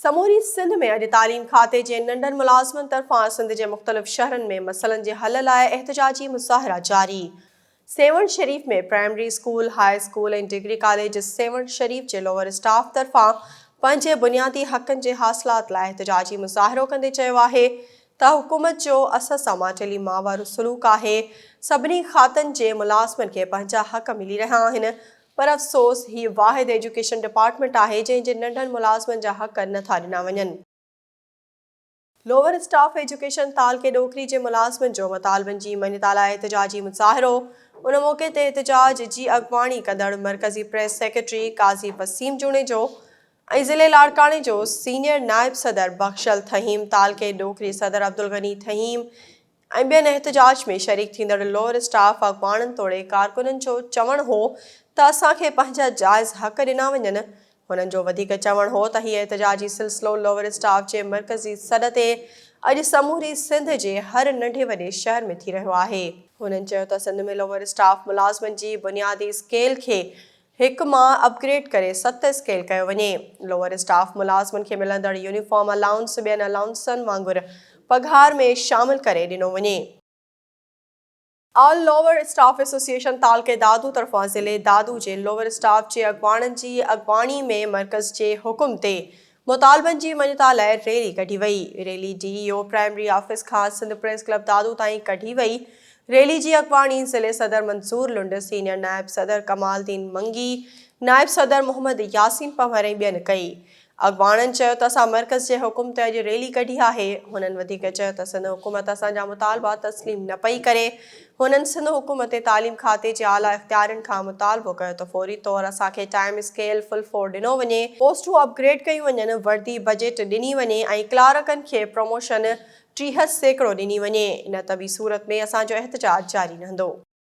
سموري سنڌ ۾ اڄ تعليم کاتي جي ننڍن ملازمن طرفان سنڌ جي مختلف شهرن ۾ مسئلن جي حل لاء احتجاجي مظاهرا جاري. Sehwan Sharif ۾ primary school, high school ۽ degree college Sehwan Sharif جي لوئر اسٽاف طرفان پنهنجي بنيادي حقن جي حاصلات لاء احتجاجي مظاهرو ڪندي چيو آهي ته حڪومت جو اسان سان ماٽيلي ماء وارو سلوڪ آهي، سڀني کاتن جي ملازمن کي پنهنجا حق ملي رهيا آهن پر افسوس هي واحد ايجوڪيشن ڊپارٽمينٽ آهي جنهن جي ننڍن ملازمن جا حق نه ٿا ڏنا وڃن. لوئر اسٽاف ايجوڪيشن تعلقي ڏوڪري جي ملازمن جو مطالبن جي مڃتا لاء احتجاجي مظاهرو، ان موقعي تي احتجاج جي اڳواڻي ڪندڙ مرڪزي پريس سيڪريٽري قاضي وسيم جوڻيجو ۽ ضلعي لاڙڪاڻي جو سينيئر نائب صدر بخشل ٿهيم، تعلقي ڏوڪري صدر عبدالغني ٿهيم، ۽ ٻين احتجاج ۾ شريڪ ٿيندڙ لوئر اسٽاف اڳواڻن توڙي ڪارڪنن جو چوڻ هو ته اسان کي پنهنجا جائز حق ڏنا وڃن. هنن جو وڌيڪ چوڻ هو ته هي احتجاجي سلسلو لوئر اسٽاف جي مرڪزي سڏ تي اڄ سموري سنڌ جي هر ننڍي وڏي شهر ۾ ٿي رهيو آهي. هنن چيو ته سنڌ ۾ لوئر اسٽاف ملازمن جي بنيادي اسڪيل کي هڪ مان اپ گريڊ ڪري ست اسڪيل ڪيو وڃي. لوئر اسٽاف ملازمن کي ملندڙ يونيفارم الائونس ٻين الائونسن وانگر پگهار ۾ شامل ڪري ڏنو وڃي. آل لوئر اسٽاف ايسوسيئيشن تعلقي دادو طرفان ضلعي دادو جي لوئر اسٽاف جي اڳواڻن جي اڳواڻي ۾ مرڪز جي حڪم تي مطالبن جي مڃتا لاء ريلي ڪڍي وئي. Rally D E O primary office کان سنڌ پريس ڪلب دادو تائين ڪڍي وئي. ريلي جي اڳواڻي ضلعي صدر منظور لنڊ، سينيئر نائب صدر ڪمال الدين منگي، نائب صدر محمد ياسين پنهور ۽ ٻين ڪئي. اڳواڻن چيو ته اسان مرڪز جي حڪم تي اڄ ريلي ڪڍي آهي. هنن وڌيڪ چيو ته سنڌ حڪومت اسان جا مطالبا تسليم نه پئي ڪري. هنن سنڌ حڪومت ۽ تعليم کاتي جي اعليٰ اختيارين کان مطالبو ڪيو ته فوري طور اسان کي ٽائيم اسڪيل فل فور ڏنو وڃي، پوسٽون اپ گريڊ ڪيون وڃن، وردي بجيٽ ڏني وڃي ۽ ڪلارڪن کي پروموشن 30% ڏني وڃي، نه ته ٻي صورت ۾ اسان جو احتجاج جاري رهندو.